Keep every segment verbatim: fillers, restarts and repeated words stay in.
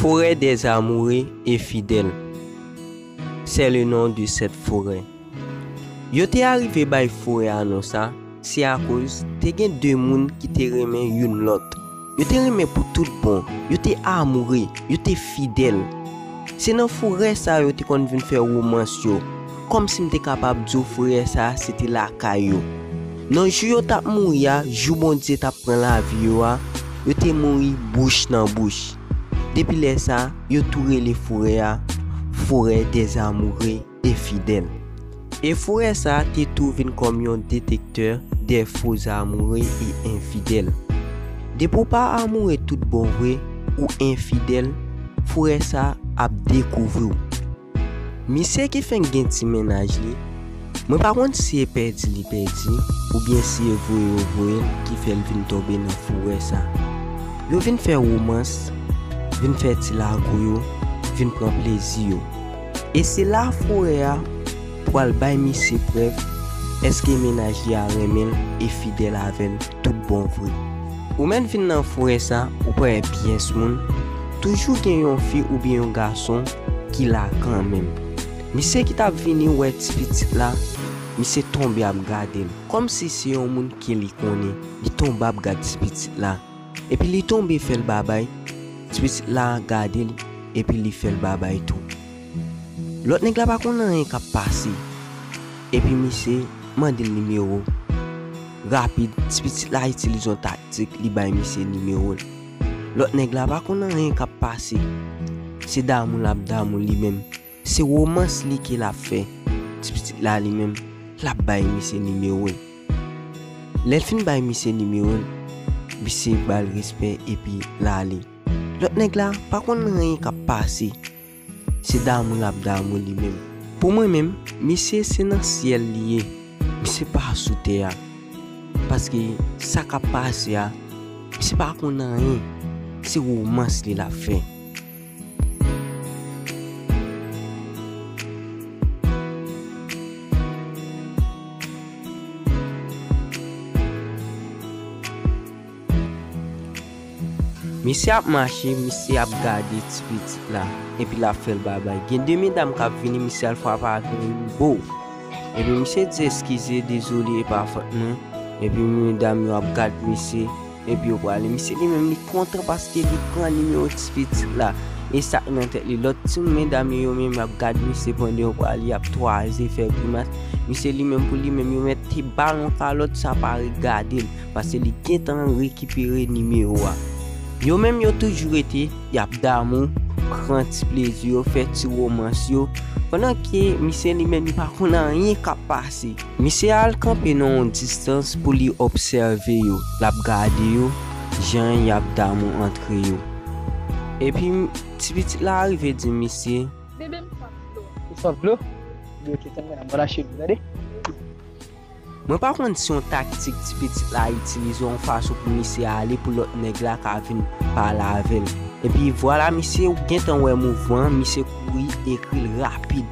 Forêt des amoureux et fidèles. C'est le nom de cette forêt. Yo te arive bay forè a non sa, se akoz te gen de moun ki te renmen youn lòt. Yo te renmen pou tout bon, yo te amoure, yo te fidèl. Se nan forè sa yo te konn vin fè womans yo, kòmsi m te kapab di w forè sa se te lakay yo. Nan jou yo t ap mouri a, jou Bondye t ap pran lavi yo a, yo te mouri bouch nan bouch. Depi lè sa, yo tou rele forè a Forêt des amoureux et fidèles. E forè sa te tou vin kòm yon détecteur des faux amoureux et infidèles. Depi w pa amoure tout bon vre, ou enfidèl, forè sa ap dekouvri w. Misye ki fenk gen ti mennaj li, mwen pa konn si e pèdi li pèdi, oubyen si e voye yo voye l ki fè l vin tonbe nan forè sa. Yo vin fè womans, vin fè ti lago yo, vin pran plezi yo. E se la forè a pral bay misye prèv èske mennaj li a renmen l e fidèl avè l tout bon vre. Ou mèt vin nan forè sa, ou pa wè pyès moun, toujou gen yon fi oubyen yon gason ki la kanmenm. Misye ki t ap vini wè ti pitit la, misye tonbe ap gade l, kòmsi se yon moun ke li konnen, li tonbe ap gad ti pitit la. Epi li tonbe fè l babay, ti pitit la gade l, epi li fè l babay tou. Lòt nèg la pa konn anyen k ap pase. Epi misye mande l nimewo. Rapid, ti pitit la itilize yon taktik, li bay misye nimewo l. Lòt nèg la pa konn anyen k ap pase. Se damou l ap damou li menm. Se womans li ke l ap fè. Ti pitit la li menm, l ap bay misye nimewo l. Lè l fin bay misye nimewo l, misye ba l respè epi l ale. Lòt nèg la pa konn anyen k ap pase. Se damou l ap damou li menm. Pou mwen menm, misye se nan syèl li ye. Misye pa sou tè a. Paske sa k ap pase a, misye pa konn anyen. Se womans li l ap fè. Misye ap mache, misye ap gade ti pitit la, epi l ap fè l babay. Gen de medam k ap vini, misye al frape avè yo, bo! Epi misye di, "Eskize, dezole, e pa fòt mwen." Epi medam yo ap gad misye, epi yo prale. Misye li menm, li kontan paske li pran nimewo ti pitit la. E sa k nan tèt li. Lòt timoun medam yo, yo menm, y ap gad misye pandan yo prale, y ap twaze, fè grimas. Misye li menm pou li menm, yo mèt te ba l yon kalòt, sa pa regade l. Paske li gentan rekipere nimewo a. Yo menm yo toujou rete, y ap damou, pran ti plezi yo, fè ti womans yo, pandan ke misye li menm li pa konn anyen k ap pase. Misye al kanpe nan yon distans pou li obsève yo, l ap gade yo, jan y ap damou antre yo. Epi, ti pitit la rive di misye, Bebe, m swaf dlo. Ou swaf dlo? Bebe, ok, tann mwen la, m pral achte dlo, tande? Mwen pa konn si yon taktik ti pitit la itilize yon fason pou misye ale pou lòt nèg la ka vin pale avè l. Epi vwala misye, ou gentan wè mouvman an, misye kouri ekri l rapid.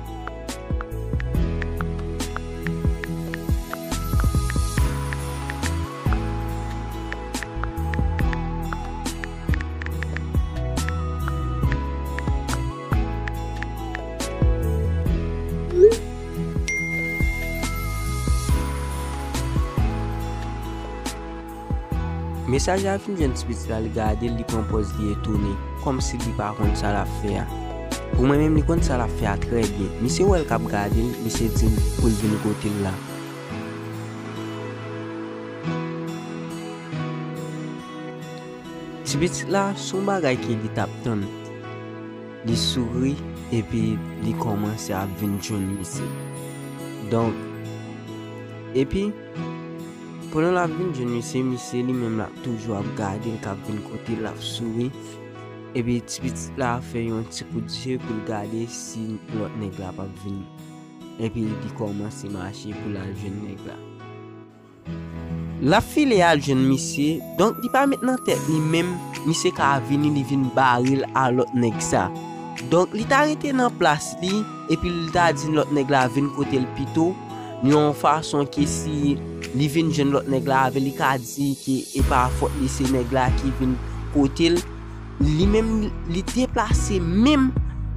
Mesaj la fin jwenn ti pitit la, li gade l, li pran pòz li etone, kòmsi li pa konn sa l ap fè a. Pou mwen menm, li konn sa l ap fè a trè byen. Misye wè l k ap gade l, misye di l pou l vin kote l la. Ti pitit la, se yon bagay ke li t ap tann. Li souri epi li kòmanse ap vin jwenn misye. Donk, epi, pandan l ap vin jwenn misye, misye li menm l ap toujou ap gade l k ap vin kote l, l ap souri. Epi ti pitit la fè yon ti kout je pou l gade si lòt nèg la p ap vini. Epi li kòmanse mache pou l al jwenn nèg la. L ap file al jwenn misye, donk li pa met nan tèt li menm misye ka vini, li vin bare l a lòt nèg sa. Donk li ta rete nan plas li, epi li ta di lòt nèg la vin kote l pito, nan yon fason ke si li vin jwenn lòt nèg la avè l, li ka di ke e pa fòt li, se nèg la ki vin kote l. Li menm, li deplase menm,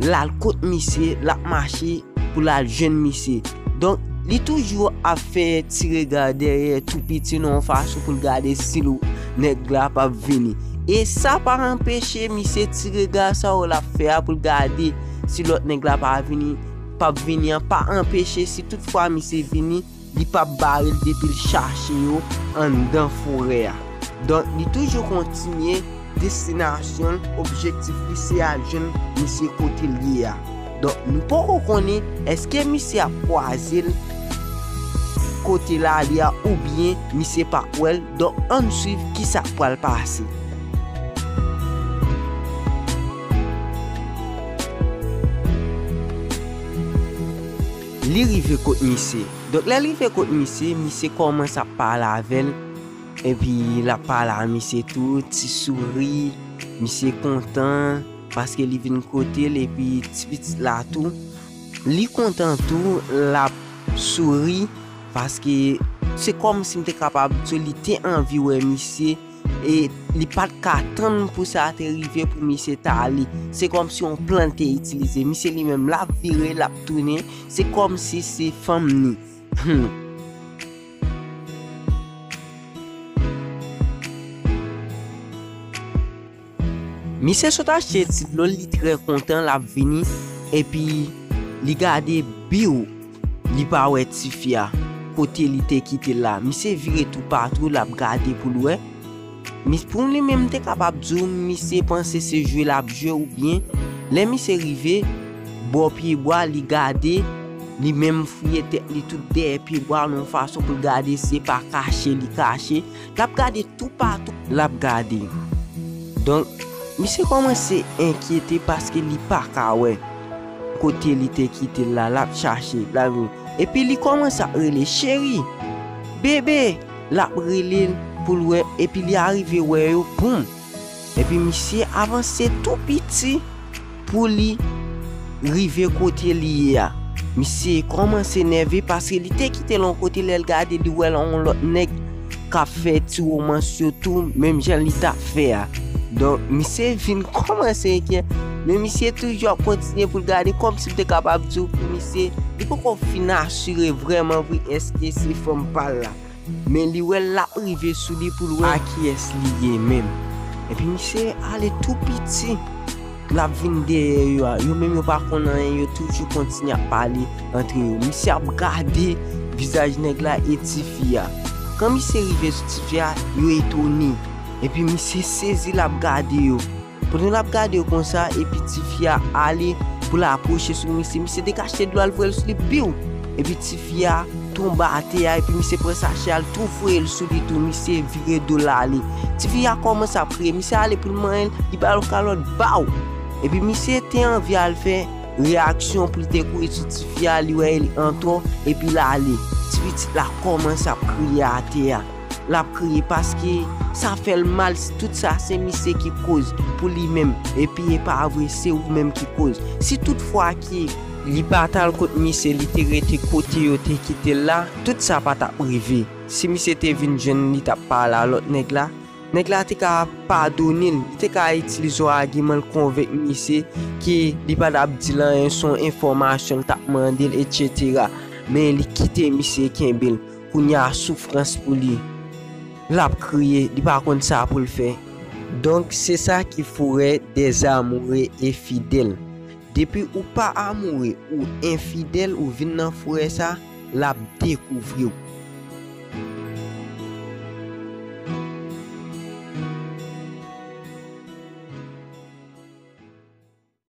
l al kot misye, l ap mache pou l al jwenn misye. Donk, li toujou ap fè ti rega dèyè tou piti nan yon fason pou l gade si l, nèg la p ap vini. E sa pa anpeche misye ti rega sa yo l ap fè a pou l gade si lòt nèg la pa vini, p ap vini an, pa anpeche si toutfwa misye vini, li p ap bare l depi l chache yo anndan forè a. Donk, li toujou kontinye destinasyon l, objektif li se al jwenn misye kote l ye a. Donk, nou poko konnen èske misye ap kwaze l kote l ale a oubyen misye p ap wè l. Donk, ann swiv kisa k pral pase. Li rive kot misye. Donk, lè l rive kot misye, misye kòmanse ap pale avè l. Epi, l ap pale a misye tou, ti souri. Misye kontan paske li vin kote l, epi ti pitit la tou. Li kontan tou, l ap souri paske se kòmsi m te kapab di w li te anvi wè misye. E li pa t ka tann pou sa te rive pou misye ta ale. Se kòmsi yon plan te itilize. Misye li menm, l ap vire, l ap tounen. Se kòmsi se fanm ni. Hmm. Misye sot achte ti dlo, li trè kontan, l ap vini. Epi, li gade biw. Li pa wè tifi a kote li te kite l la. Misye vire toupatou, l ap gade pou l wè. Mis-, pou li menm, m te kapab di w, misye panse se jwe l ap jwe oubyen. Lè misye rive bò pyebwa, li gade, li menm fouye tèt li tout dèyè pyebwa nan yon fason pou l gade si se pa kache li kache. L ap gade toupatou, l ap gade. Donk, misye kòmanse enkyete paske li pa ka wè kote li te kite l la, l ap chache, l ap vin. Epi li kòmanse ap rele, "Cheri, bebe," l ap rele l pou l wè, epi li arive wè yo, boum. Epi misye avanse tou piti pou li rive kote li ye a. Misye kòmanse nève paske li te kite l yon kote, lè l gade, li wè l yon lòt nèg k ap fè ti womans yo tou, menm jan li t ap fè a. Donk, misye vin kòmanse enkyè, men misye toujou ap kontinye pou l gade, kòmsi m te kapab di w pou misye, li poko fin asire vrèman vre èske se fanm pa l la. Men li wè l ap rive sou li pou l wè a kiyès li ye menm. Epi misye ale tou piti. L ap vin dèyè yo a. Yo menm yo pa konn anyen, yo toujou kontinye ap pale antre yo. Misye ap gade vizaj nèg la e tifi a. Kan misye rive sou tifi a, yo etone. Epi misye sezi, l ap gade yo. Pandan l ap gade yo konsa, epi tifi a ale pou l apwoche sou misye. Misye dekache dlo a, l voye l sou li, biw! Epi tifi a tonbe atè a, epi misye pran sachè a, l tou voye l sou li tou, misye vire do l ale. Tifi a kòmanse ap kriye, misye ale pou l manyen l, li ba l yon kalòt, baw! Epi misye te anvi al fè reyaksyon pou l te kouri sou tifi a, li wè li antò, epi l ale. Ti pitit la kòmanse ap kriye atè a. L ap kriye paske sa fè l mal, si tout sa se misye ki koz pou li menm, epi e pa vre, se ou menm ki koz. Si toutfwa ki li pa t al kot misye, li te rete kote yo te kite l la, tout sa pa t ap rive. Si misye te vin jwenn li t ap pale a lòt nèg la, nèg la te ka padone l, li te ka itilize yon agiman l konvenk misye ke li pa t ap di l anyen, se yon enfòmasyon l t ap mande l, etsetera. Men li kite misye kenbe l. Kounye a soufrans pou li. L ap kriye, li pa konn sa pou l fè. Donk, se sa ki forêt des amoureux infidèles. Depi ou pa amoure, ou enfidèl, ou vin nan forè sa, l ap dekouvri w.